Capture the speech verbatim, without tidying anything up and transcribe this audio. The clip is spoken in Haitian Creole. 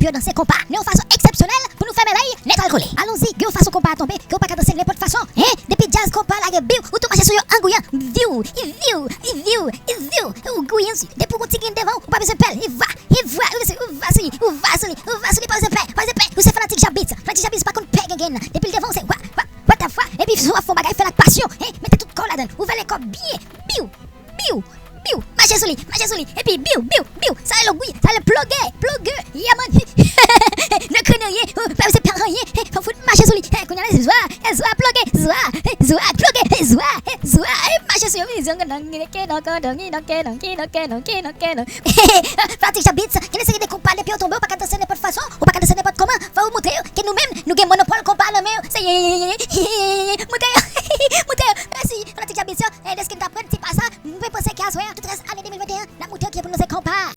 pou yo danse konpa nan yon fason eksepsyonèl pou nou fèmen lè y nèt al kole. Alonzi, gen yon fason konpa a tonbe ke w pa ka danse nenpòt fason. Hein? Depi djaz konpa lage biw, ou tou mache sou yo an gouyen. Viw, viw, viw, viw. Ou gouyen sou. Depi w gon ti grenn devan w, ou pa bezwen pè l. Li va, li va, ou va sou li, ou va sou li, ou va sou li, pa bezwen pè, pa bezwen pè. Ou se fanatik Jabit. Fanatik Jabit pa konn pè gen grenn nan. Depi l devan w, se wa, wa, what the fuck. Epi si w ap fè yon bagay, fè l ak pasyon. Hein? Mete tout kò w ladan l. Ouvè le kò byen. Biw, biw, biw. Mache sou li, mache sou li. Epi biw, biw, biw. Sa rele wi, sa rele ploge, ploge. Yeah man. Nan krenn anyen, pa bezwen pè anyen. Fò fout mache sou li. Kounye a la, zwa, zwa, ploge, zwa, zwa, ploge, zwa, zwa. Mache sou yo. Fanatik Jabit, gen de seri de konpa depi yo tonbe, ou pa ka danse nenpòt fason, ou pa ka danse nenpòt kòman. Fò ou montre yo ke nou menm, nou gen monopòl konpa nan men yo. Se